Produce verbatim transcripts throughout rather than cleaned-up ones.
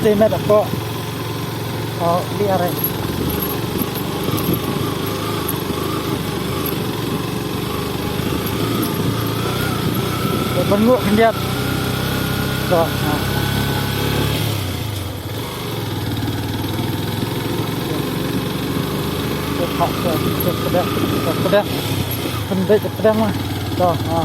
Te met apo. Oh, di are. Te pynguh khyndiat. To, ha. Te phah, te, te pdeng, te pdeng. Khyndiat te pdeng ma. To, ha.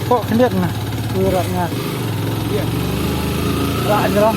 Pok khyndiat na. Kurat nga. Rak jero.